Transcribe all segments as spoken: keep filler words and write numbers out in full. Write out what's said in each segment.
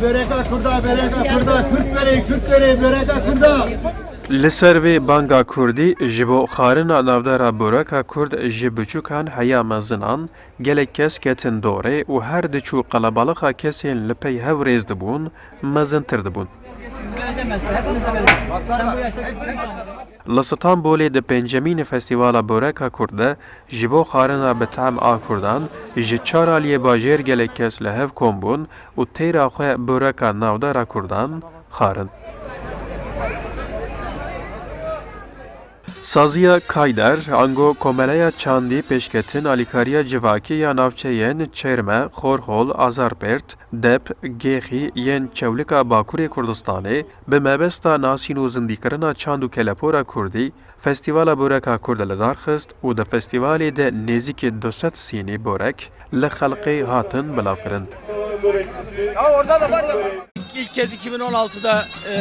Böreka Kurda, böreka Kurda, Kürt böreği, Kürt böreği, böreka Kurda. Li ser vê banga Kurdî ji bo xwarina navdara boreka Kurd ji biçûkan heya mezinan, gelek kes ketin dorê û her diçû qelebalixa kesên li pey hev rêz dibûn, mezintir dibûn. Li Stenbolê di pêncemîn Festîvala Boreka Kurd de ji bo xwarina bi tehm a Kurdan ji çar aliyê bajêr gelek kes li hev kom bûn û têra xwe boreka navdara Kurdan xwarin. Saziya Kaydar, ango Komeleya Çandî Pêşketin Alîkariya Civakî ya navçeyên Çêrme, Xorxol, Azarpêrt, Dep, Gêxî yên Çewlika Bakurê Kurdistanê, bi mebesta nasîn û zindîkirina çand û kelepora Kurdî, Festîvala Boreka Kurd li dar xist û di festîvalê de nêzîkî du sed sînî borek li xelkê hatin belavkirin. İlk kez iki bin on altıda, e,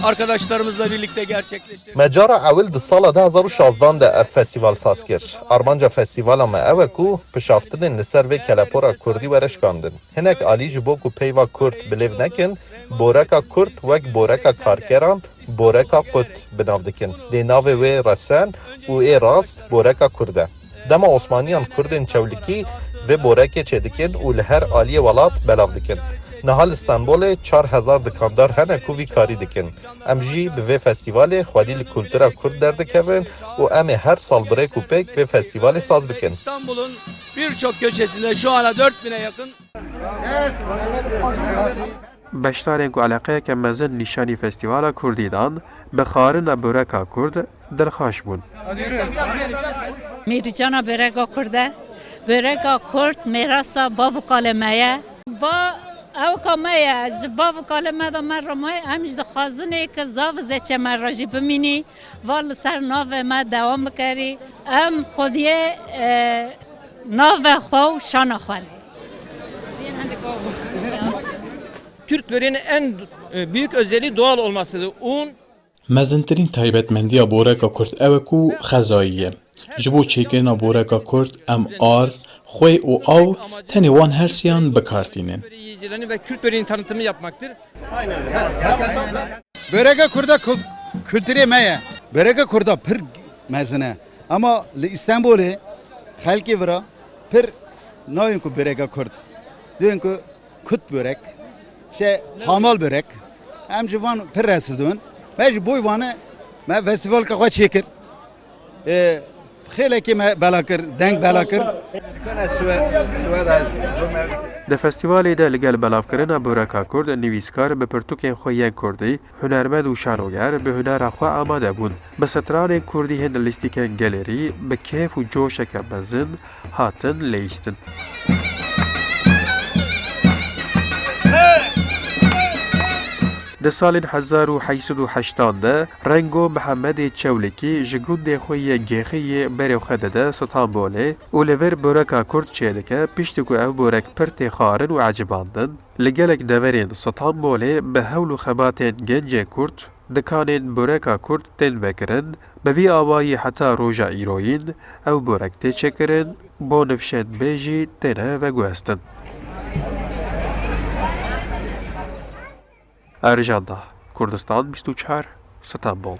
arkadaşlarımızla birlikte gerçekleştirdik. Me cara ewil di sala du hezar û şazdan de ev festîval saz kir. Armanca festîvala me ew e ku pişaftinên li ser vê kelepora kurdî were şikandin. Hinek alî ji bo ku peyva kurd bi lêv nekin, boreka kurd wek boreka karkeran, boreka qut bi nav dikin. Lê navê wê resen û ê rast boreka kurd e. Dema Osmaniyan kurdên çewlikî vê borekê çêdikin û li her aliyê welat belav dikin. Niha li Stenbolê çar hezar dikandar hene ku vî karî dikin. Em jî bi vê festîvalê xwedî li kultura kurd derdikevin û em ê her sal bi rêk û pêk vê festîvalê saz bikin. İstanbul'un birçok köşesinde şu ana dört bine yakın Beşdarên ku eleqeyeke mezin nîşanî Festîvala Kurdî dan, bi xwarina boreka Kurd dilxweş bûn. Mêricana böreka Kurd e. Böreka Kurd mêrasa bav û kalê me ye. Va ewka me ye, ji bav û kalê me de me re maye, em jî dixwazin ê ke zav û zeçê me re jî bimînî, va li ser navê me dewam bikerî. Em xwediyê, e, navê xwe û şana xwe re. Kürt böreğinin en, e, büyük özelliği doğal olmasıdır. Un Mezintirîn taybetmendiya boreka Kurd ew e ku xezayî ye. Ji bo çêkirina boreka Kurd em ar, xwê û av tenê wan her siyan bi kar tînin. Börek yiyicilerini ve Kürt böreğini tanıtımı yapmaktır. Böreka Kurda kul-, kulturê me ye. Böreka Kurda pir mezin e. Ama li Îstanbulê xelkê vira pir nayên ku böreka Kurd. Duyên ku kut börek, şey, hamal börek. Em ji van pir resiz dibin. Me ji boy vane, me festîvalka xwe çêkir. Ê, xêlekê me bela kir, deng bela kir. Di festîvalê de li gel belavkirina boreka Kurd, nivîskar bi pirtûkên xwe yên Kurdî, hunermend û şanoger bi hunera xwe amade bûn. Bi stranên Kurdî hin lîstîkên gelerî bi kêf û coşeke mezin hatin leyîstin. Di salên hezar û heyt sed û heştan de Rengo Mihemedê Çewlikî ji gundê xwe yê Gêxiyê berê xwe dide Stenbolê û li vir boreka Kurd çêdike, piştî ku ev borek pir tê xwarin û ecibandin, li gelek deverên Stenbolê bi hewl û xebatên gencên Kurd dikanên boreka Kurd tên vekirin, bi vî awayî heta roja îroyîn ew borek tê çêkirin, bo nifşên bê jî têne veguhestin. Erjanda, Kurdistan bîst û çar, Stenbol.